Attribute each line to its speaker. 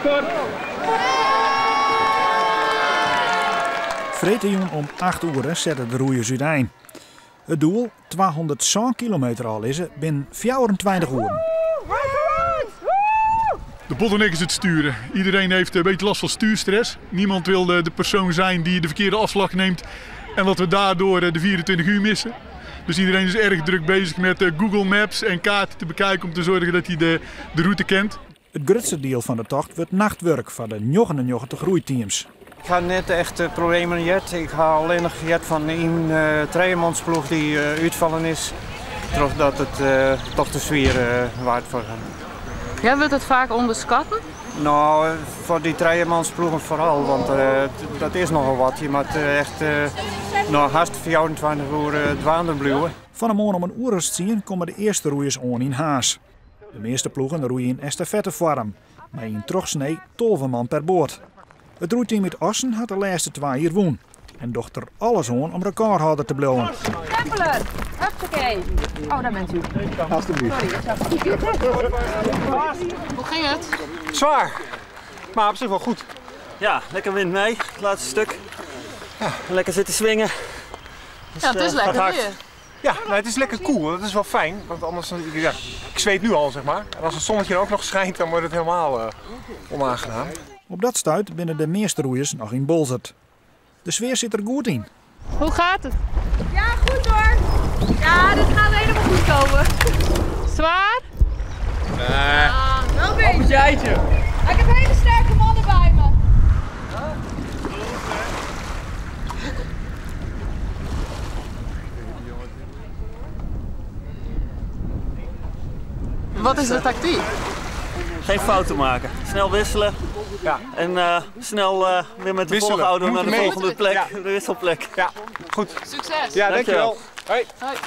Speaker 1: start.
Speaker 2: Freedtejûn om 8 oere sette de roeiers útein. It doel, 207 kilometer ôflizze binnen 24 oeren.
Speaker 1: De bottleneck is het sturen. Iedereen heeft een beetje last van stuurstress. Niemand wil de persoon zijn die de verkeerde afslag neemt en dat we daardoor de 24 uur missen. Dus iedereen is erg druk bezig met Google Maps en kaarten te bekijken om te zorgen dat hij de route kent.
Speaker 2: It grutste diel fan de tocht wurdt nachtwurk foar de 99 roeiteams.
Speaker 3: Ik ha net echt problemen heard. Ik ha allinnich heard fan ien trijemansploech dy't útfallen is trochdat it toch te swier waard foar harren.
Speaker 4: Ja, wurdt it faak ûnderskatten?
Speaker 3: No, foar dy trijemansploegen foaral, want dat is nochal wat. Je moat echt no hast 24 oere dwaande bliuwe.
Speaker 2: Fan 'e moarn om in oere as tsien komme de earste roeiers oan yn Harns. De measte ploegen roeie yn estafettefoarm, mei yn trochsnee 12 man per boat. It roeiteam út Assen hat de lêste twa jier wûn en docht der alles oan om rekôrhâlder te bliuwen.
Speaker 4: Keppeler, huppakee. Oh, daar bent u.
Speaker 5: Alsjeblieft.
Speaker 4: Sorry, ik zag het niet. Hoe ging het?
Speaker 5: Zwaar, maar op zich wel goed.
Speaker 6: Ja, lekker wind mee, het laatste stuk. Lekker zitten swingen. Dus,
Speaker 4: Ja, het is
Speaker 6: gaat
Speaker 4: lekker
Speaker 6: hard.
Speaker 4: weer.
Speaker 5: Ja, nou, het is lekker koel. Dat is wel fijn, want anders, ja, ik zweet nu al, zeg maar. En als het zonnetje ook nog schijnt, dan wordt het helemaal onaangenaam.
Speaker 2: Op dat stuit binne de measte roeiers noch yn Boalsert. De sfear sit der goed yn.
Speaker 4: Hoe gaat het?
Speaker 7: Ja, goed hoor. Ja, dit gaat helemaal goed komen.
Speaker 4: Zwaar?
Speaker 5: Nee.
Speaker 7: Ah, wel een beetje.
Speaker 6: Geitje.
Speaker 7: Ik heb hele sterke mannen bij me.
Speaker 4: Wat is de tactiek?
Speaker 6: Geen fouten maken. Snel wisselen.
Speaker 5: Ja.
Speaker 6: En snel weer met de
Speaker 5: Wisselen.
Speaker 6: volgauto
Speaker 5: Moet
Speaker 6: naar de
Speaker 5: mee.
Speaker 6: volgende plek,
Speaker 5: Ja.
Speaker 6: de wisselplek.
Speaker 5: Ja, goed.
Speaker 4: Succes!
Speaker 5: Ja, dankjewel.
Speaker 6: Dankjewel.
Speaker 5: Hoi.
Speaker 4: Hoi.